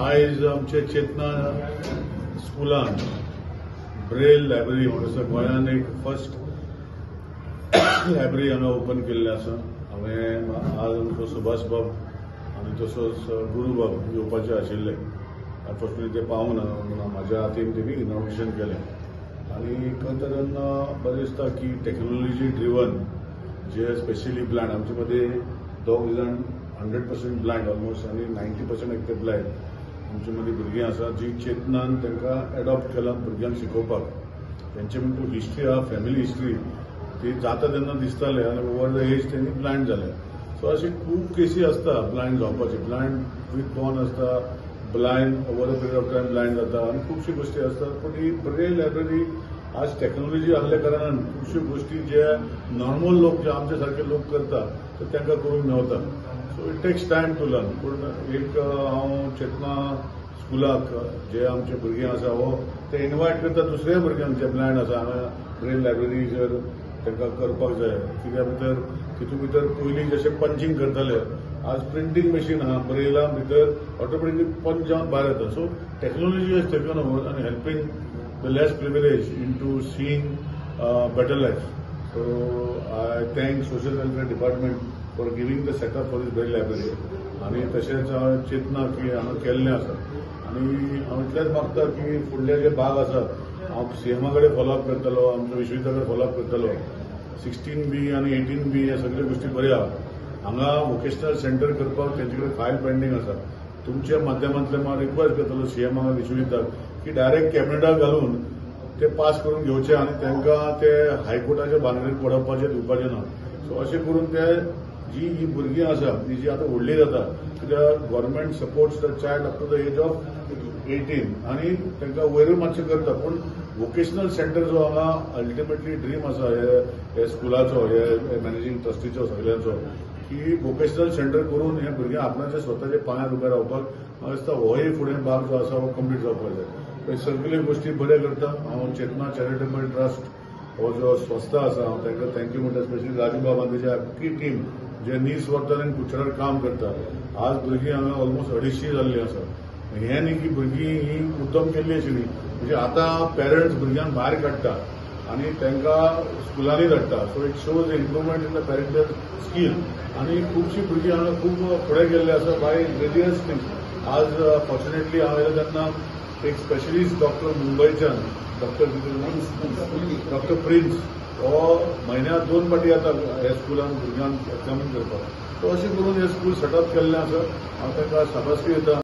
आयज आमचे चेतना स्कुलान ब्रेल लायब्ररी म्हणून गोंयान एक फर्स्ट लायब्ररी हांगा ओपन केल्लें आसा. हांवें आज आमचो सुभाष बाब आनी तसोच गुरुबाब येवपाचे आशिल्ले, अनफॉर्च्युनेटली ते पावना म्हणून म्हाज्या हातीन तेणी इनॉग्रेशन केलें. आनी एका तरेन बरें दिसता की टॅक्नोलॉजी ड्रिवन जे स्पेशली ब्लायंड, आमचे मदीं दोग जाण 100% ब्लायंड ऑलमोस्ट आनी 90% एकटे ब्लायंड आमचे मदीं भुरगीं आसा जी चेतनान तांकां एडॉप्ट केलां भुरग्यांक शिकोवपाक. तेंचे म्हणटू हिस्ट्री आहा, फॅमिली हिस्ट्री ती जाता तेन्ना दिसताले आनी ओवर the age तेणी ब्लायंड जाले. सो अशी खूब केसी आसता ब्लायंड जावपाची, ब्लायंड विथ बॉर्न आसता, blind over a period of time blind जाता आनी खुबश्यो गोश्टी आसतात. पूण ही ब्रेल लायब्ररी आज टॅक्नोलॉजी आहल्या कारणान खुबश्यो गोश्टी जे नॉर्मल लोक जे आमचे सारके लोक करता ते तांकां करूंक मेवता. So it takes time to learn. पूण एक हांव चेतना स्कुलाक जे आमचे भुरगीं आसा हो ते इनवायट करता दुसऱ्या भुरग्यांक जे ब्लायंड आसा हांगा ब्रेल लायब्ररी जर तांकां करपाक जाय. कित्या भितर तितून भितर पयलीं जशें पंचींग करताले, आज प्रिंटींग मशीन आहा, ब्रेला भितर ऑटोमॅटिकली पंच जावन भायर येता. So technology has taken over आनी helping the less privilege into seeing better life. So I thank social welfare department for giving the setup for this Braille library. आनी तशेंच हांवें चेतना की हांगा केल्लें आसा. आनी हांव इतलेंच मागता की फुडले जे भाग आसा हांव सीएमा कडेन फॉलोअप करतलो, आमच्या विश्वजिता कडेन फॉलोअप करतलो. 16B आनी 18B हे सगळे गोश्टी बऱ्यो आहा. हांगा वोकेशनल सेंटर करपाक तेंचे कडेन फायल पेंडींग आसा. तुमच्या माध्यमांतल्यान हांव रिक्वेस्ट करतलो सीएमाक विश्वजिताक की डायरेक्ट कॅबिनेटाक घालून ते पास करून घेवचे आनी तांकां ते हायकोर्टाच्या भानगडीत पडपाचें दिवपाचें ना. सो अशें करून ते जी ही भुरगीं आसा ती जी आतां व्हडली जाता, कित्याक government supports the child up to the age of 18 आनी तांकां वयरूय मातशें करता. पूण वोकेशनल सेंटर जो हांगा अल्टिमेटली ड्रीम आसा हे स्कुलाचो, हे मॅनेजींग ट्रस्टीचो सगळ्यांचो, की वोकेशनल सेंटर करून हे भुरगीं आपणाच्या स्वताच्या पांयार उबे रावपाक म्हाका दिसता होय फुडें भाग जो आसा हो कंप्लीट जावपाक जाय. सगळ्यो गोश्टी बऱ्यो करता. हांव चेतना चॅरिटेबल ट्रस्ट हो जो संस्था आसा हांव तांकां thank you म्हणटा. स्पेशली राजू बाब आनी तेजी आख्खी टीम जे निस्वार्थान आनी कुचरार काम करता. आज भुरगीं हांगा ऑलमोस्ट 250 जाल्लीं आसा. हें न्ही की भुरगीं ही मुद्दम केल्ली अशी न्ही, म्हणजे आतां पेरंट्स भुरग्यांक भायर काडटा आनी तांकां स्कुलांनी धाडटा. So it shows improvement in the parental skill. आनी खुबशीं भुरगीं हांगा खूब फुडें गेल्ले आसा बाय वेरियस थिंग्स. आज फॉर्च्युनेटली हांव येयलो तेन्ना एक स्पेशलिस्ट डॉक्टर मुंबयच्यान, डॉक्टर प्रिन्स, हो म्हयन्याक 2 फावटी येता ह्या स्कुलान भुरग्यांक एग्जामीन करपाक. सो अशें करून हें स्कूल सेटअप केल्लें आसा. हांव तांकां शाबासकी दिता.